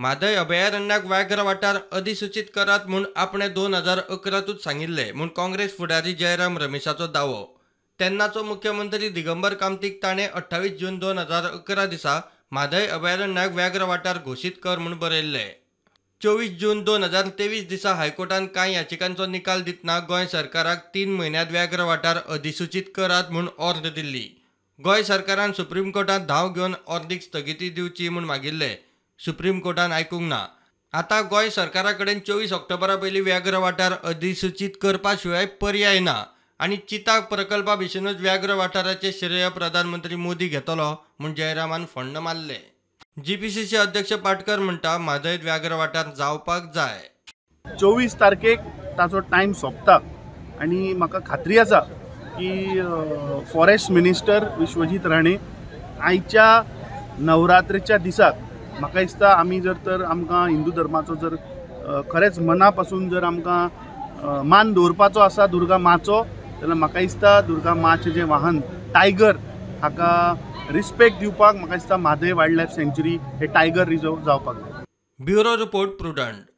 म्हादय अभयारण्याक व्याघ्र वाठार अधिसूचीत करात म्हूण आपणे 2011तूच सांगिल्लें म्हूण काँग्रेस फुडारी जयराम रमेशाचो दावो. तेन्नाचो मुख्यमंत्री दिगंबर कामतीक ताणें 28 जून 2011 दिसा म्हादय अभयारण्याक व्याघ्र वाठार घोशीत कर म्हूण बरयल्लें. 24 जून 2023 दिसा हायकोर्टान कांय याचिकांचो निकाल दितना गोंय सरकाराक 3 म्हयन्यांत व्याघ्र वाठार अधिसूचीत करात म्हूण ऑर्द दिल्ली. गोंय सरकारान सुप्रीम कोर्टांत धांव घेवन ऑर्दीक स्थगिती दिवची म्हूण मागिल्लें. सुप्रीम कोर्टान आयकूंक ना. आतां गोंय सरकारा कडेन 24 ऑक्टोबरा पयलीं व्याघ्र वाठार अधिसूचीत करपा शिवाय पर्याय ना आनी चिता प्रकल्पा भशेनूच व्याघ्र वाठाराचें श्रेय प्रधानमंत्री मोदी घेतलो म्हूण जयरामान फण्ण मारलें. जीपीसीसी अध्यक्ष पाटकर म्हणटा म्हादयत व्याघ्र वाठार जावपाक जाय. 24 तारखेक ताचो टायम सोंपता आनी म्हाका खात्री आसा की फॉरेस्ट मिनिस्टर विश्वजीत राणे आयच्या नवरात्रेच्या दिसाक म्हाका दिसता आमी जर तर आमकां हिंदू धर्माचो जर खरेंच मना पासून जर आमकां मान दवरपाचो आसा दुर्गा माचो, जाल्यार म्हाका दिसता दुर्गा माचें जें वाहन टायगर हाका रिस्पेक्ट दिवपाक म्हाका दिसता म्हादय वायल्ड लायफ सँच्युरी हे टायगर रिजर्व जावपाक जाय. Bureau report, Prudent.